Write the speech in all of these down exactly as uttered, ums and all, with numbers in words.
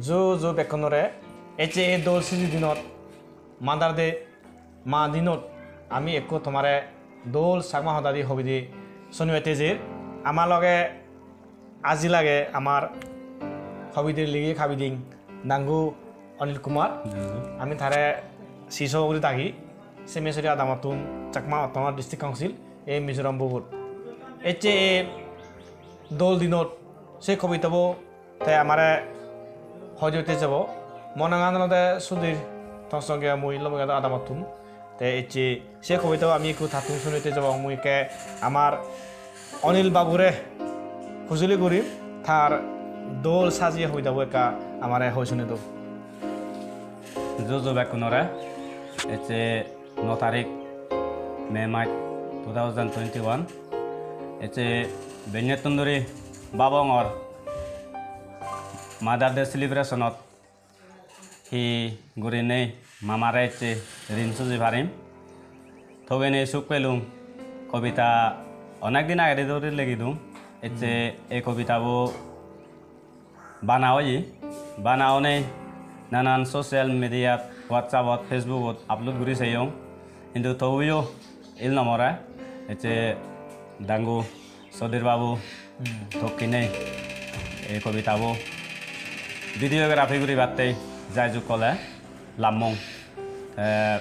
Ju ju bekkunore, ecche ei dol siji dinot, Mother Day, ma dinot ami ekko tomare dol Chakma hodadi hobidi sunibatte jer. Ama loge aji lage amar hobidi ligi habiding Dangu Anil Kumar. Dangu. Ami tare siso guri dagi, Semesuri adamottun, Chakma Autonomous District Council, ei Mizoram bugut. Ecche ei dol dinot se kobitabo te amare hoi jotte jabo. Mo nangan olode Sudhir, tor songe mui Lomigado adamottun. Te ecche se kobitabo ami ekku tattun sunite jabong. Mui ekke amar Anil babure hujuli guri tar dol sajiye kobitabo ekka amare hoi suni do. Ju ju bekkunore, ecche no tarik May mas two thousand twenty-one. Ecche bennettun duri babongor Mother Day celebration-ot hi gurinei mamare ecche rin suji parim. Togene suk pelung, kobita onek din agedi duri legidung. Ecche ei kobitabo bana oye, bana onei nanan social media-t, WhatsApp-ot, Facebook-ot upload guri seyong. Hintu tobuyo il no more. Ecche Dangu Sudhir babu, hmm, tokkinei ei kobitabo videography guribatte jai jukkole lammong. Eh,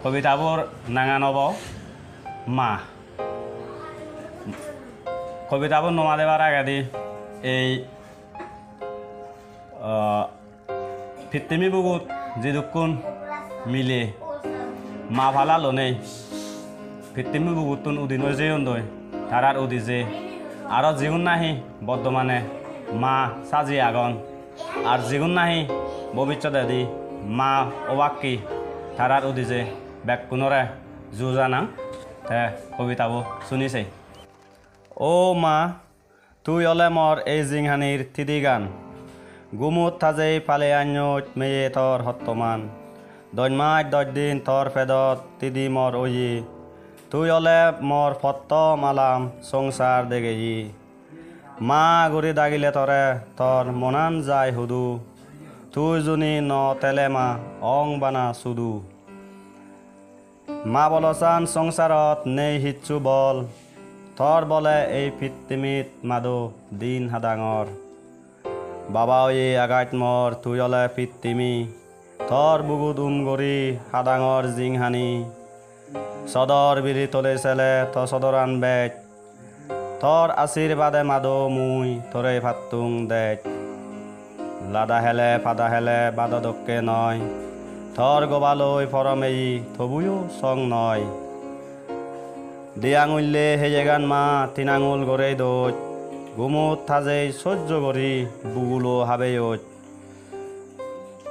kobitabor nangan obo Ma. Kobitabo no madebar agedi ei, ah, pittimi bugut jidukkun mile ma pala lonei pittimi buguttun udin oi jeyondoi, tarar udije aro jigun nahi bortomane ma saji agon, ar jigun nahi bobissodedi ma obakki, tarar udije bekkunore ju janang. Te kobitabo suni sei. O ma, tui ole mor ei jinghanir tidigan. Gumot tajei pale anyoj meye tor hottoman. Doj maj doj din tor pedot tidi mor oye. Tui ole mor pottom alam songsar degeye. Ma guri dagile tore tor monan jai hudu. Tui juni no tele ma ong bana sudu. Ma bolosan songsarot nei hissu bol, tor bole ei pittimit mado din hadangor. Baba oye agaj mor tui ole pittimi, tor bugut um guri hadangor jinghani. Sodor biri tole sele to sodoran bej, tor asirbade mado mui tore pattung dej. Lada hele pada hele bado dokke noi, tor gobaloi poromei tobuyo song noi. Di angulle heyegan ma tin angul gorei doj, gumot tajei sojjo gori bugulo habeyoj.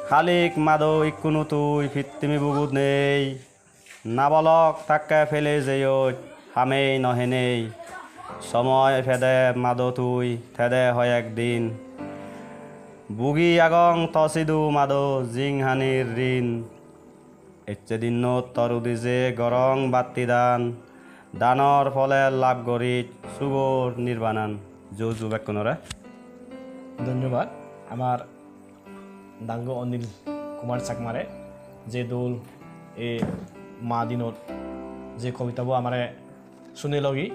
Halik mado ikkunu tui pittimi bugut nei, nabolok takke pele jeyoj, hamei no henei. Somoi pede mado tui, tede hoyek din. Bugi agong to sidu mado jinghanir rin. Ecche dinnot tor udije gorong batti dan, danor pole lab goris sugor nirbanan. Ju ju bekkunore. Dhonyobad amar Dangu Anil Kumar Chakmare, je dol e ma dinot je kobitabo amare sunilogi,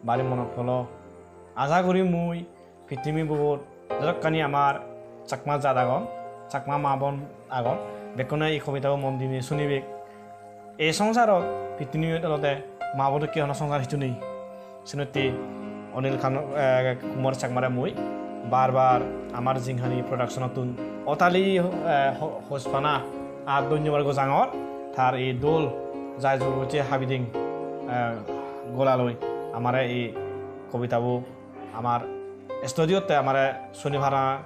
bari monot polo. Aja guri mui pittimi bugot jodokkani amar Chakma jat agon, Chakma ma bon agon, bekkune ei kobitabo mon dinei sunibek. Ei songsarot, pittimit olode ma bon dokke hono songsar hissu nei. Senotte Anil Khan, eh, Kumar Chakmare mui bar bar amar Jinghani Production-ottun otali, eh, ho-, hospana ar dhonyobad gojangor, tar ei dol jai jugor gocche habiding, eh, golaloi amare ei kobitabo amar studio-tte amare suni para,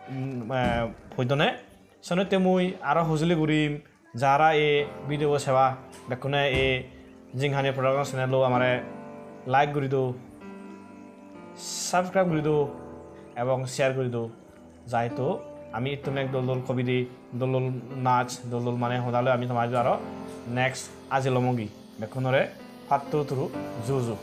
mm, eh, poidone. Senotte mui aro hujuli gurim, jara ei video bo seba, bekkune ei Jinghani Production channel-o amare like guri do, subscribe guri do, ebong share guri do. Jaito ami ittun ek dol dol comedy, dol dol nach, dol dol mane hoda loi ami tomare aro next aji lomongi. Bekkunore pattu turu ju ju.